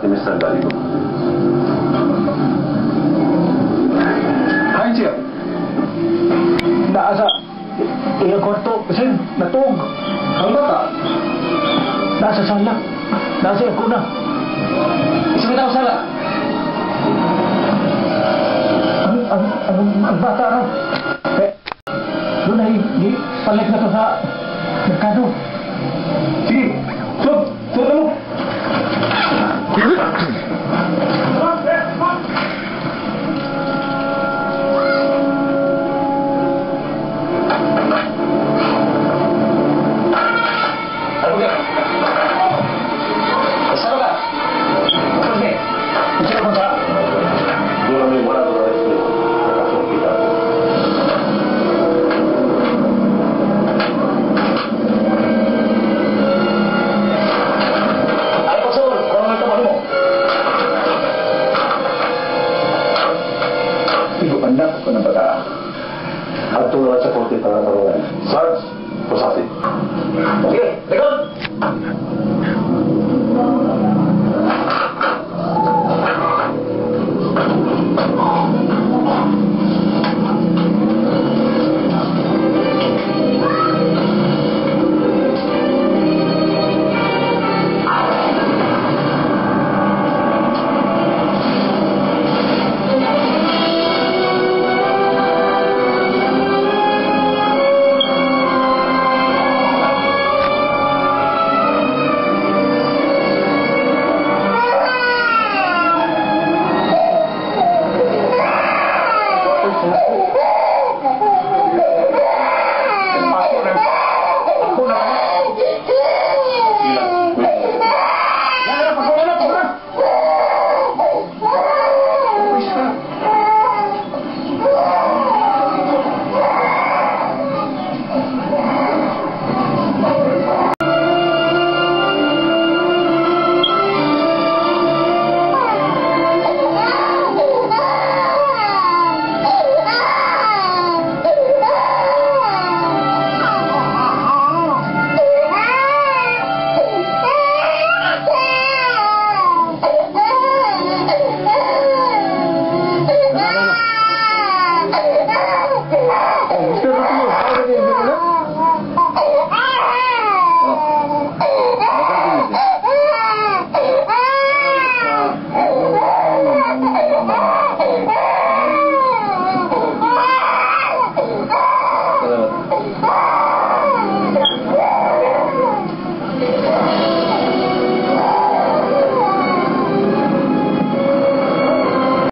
Si Mr. Galigo. Hain siya. Naa sa iyang kwarto, sir, natuog. Ang bata. Naa sa sala. Naa sa iyang kuna. Isa ka sala. Ang bata raw. Eh, doon ay di, palit na to sa merkado. Sige. Sud. Sud na mo. Ano ka? Saan ka? Kasi, gusto ko sa Doon may wala doon na Nakasong kita. Ay, pagsuol. Kung ano ito mo? Igo anak ko ng bata. At tulad sa korte para tarungan. Sarge, prosasi. Sige, record!